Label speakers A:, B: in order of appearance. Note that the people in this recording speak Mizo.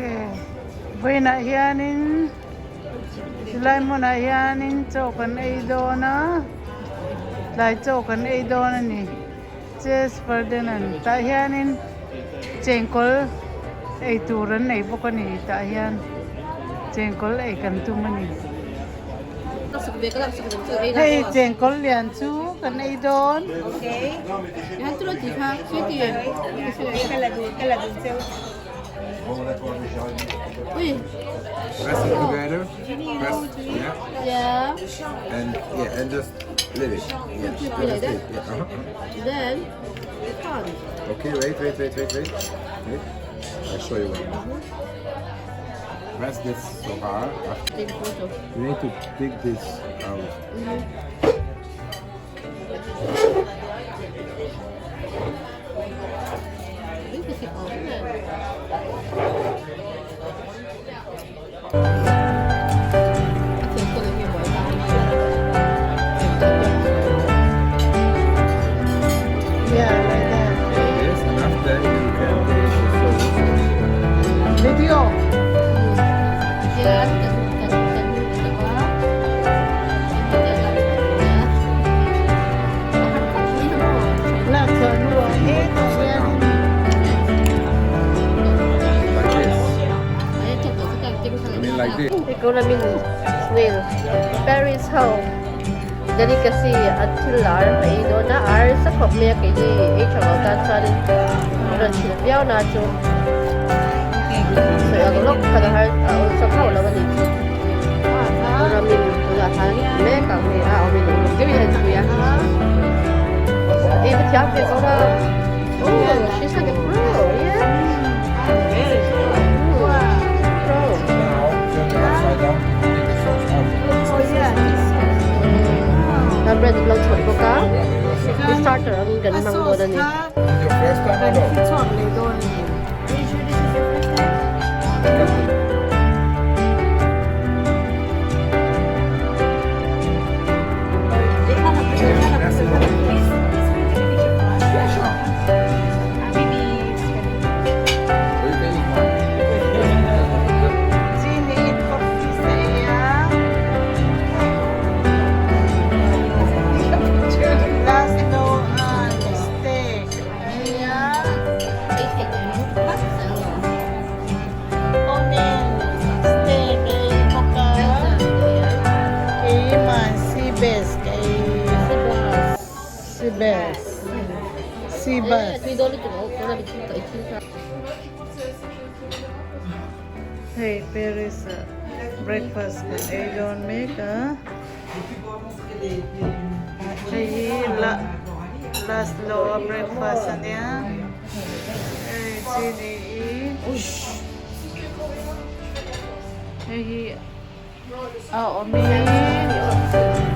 A: Vawiinah hianin chulai hmunah hianin chaw kan ei dawn a tlai chaw kan ei dawn a ni Chess Ferdinand tah hianin chengkawl ei tur an nei bawk a ni tah hian chengkawl ei kan tum a ni. Hei chengkawl lian chu kan ei dawn.
B: Press it together. Press, yeah.
C: Yeah.
B: And yeah, and just leave it. Yeah.
C: Just
B: And
C: like
B: just
C: that?
B: leave. Yeah. Uh-huh.
C: Then you can't.
B: Okay, wait, wait, wait, wait, wait. Wait. I'll show you one more. Press this so hard. After.
C: Take photo.
B: You need to take this out.
A: Yeah, like that.
B: This, and after you can take the sauce.
A: Video. Lak chhuah hnuah hetah hianin.
B: Like this. I mean like this.
C: Economy snail Paris ho delicacy a thil lar a ei dawn a ar sa khawp mai a keini ei tha lo tan chuan rawn chhilh viau na chu sawi ang lawk khan a har a awlsam hauh lo a ni chu ramin tunah khan mek ang hei a awmin uluk deuhin a inpui a ei va thiam ve ko la oh she's like a pro yeah pro
B: Now turn it upside down. Take the sauce out.
C: A bread lo chhawp bawk a i starter angin kan hmang dawn a ni.
B: Is your first time or no? Or you can eat one.
A: Chini in coffee sa iya. Last no steak. Ayan. Omen steak ay moka. Kay man sea bass kay sea bass. Sea bass. Hei Paris ah breakfast kan ei dawn mek a hei hi la last lo a breakfast ania hei chini i hei hi a awm i.